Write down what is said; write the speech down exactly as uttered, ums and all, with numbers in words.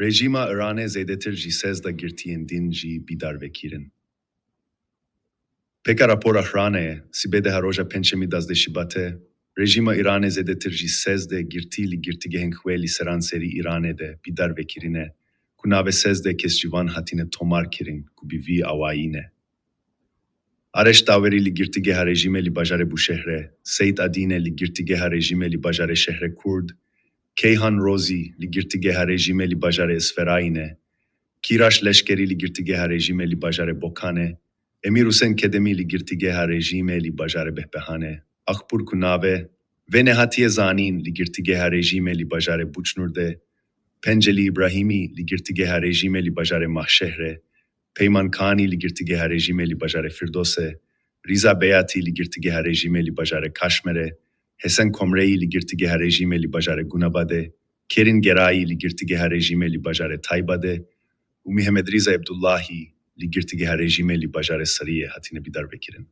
Rejîma Îranê zêdetir ji sêzdeh girtiyên din jî bî darvekirin. Pêka rapora Îranê, sibê de ha roja pêncşemî duwazdeh Şibatê, rejîma Îranê zêdetir ji sêzdeh girtî li girtîgehên xwe li seranserî Îranê de bî darvekirine, ku navê sêzdeh kes ji van hatine tomarkirin ku bi vî awayî ne. Areş Tawerî li girtîgeha rejîmê li bajarê Bûşehre, Seyîd Adîne li girtîgeha rejîmê li bajarê Şehrekurd, Keyhan Rozî li girtîgeha rejîmê li bajarê Isferayî ne, Kîraş Leşkerî li girtîgeha rejîmê li bajarê Bokanê, Emîr Husên Kedemî li girtîgeha rejîmê li bajarê Behbehanê, Akpur ku navê vê nehatiye zanîn li girtîgeha rejîmê li bajarê Buçnûrdê, Pencelî Îbrahîmî li girtîgeha rejîmê li bajarê Mahşehre, Peyman Kanî li girtîgeha rejîmê li bajarê Firdosê, Rîza Beyatî li girtîgeha rejîmê li bajarê Kaşmerê, Hesen Komreyî li girtîgeha rejîmê li bajarê Gunabadê, Kerîn Gerayî li girtîgeha rejîmê li bajarê Taybadê û Mihemed Rîza Ebdullahî li girtîgeha rejîmê li bajarê Seriyê hatine bîdarvekirin.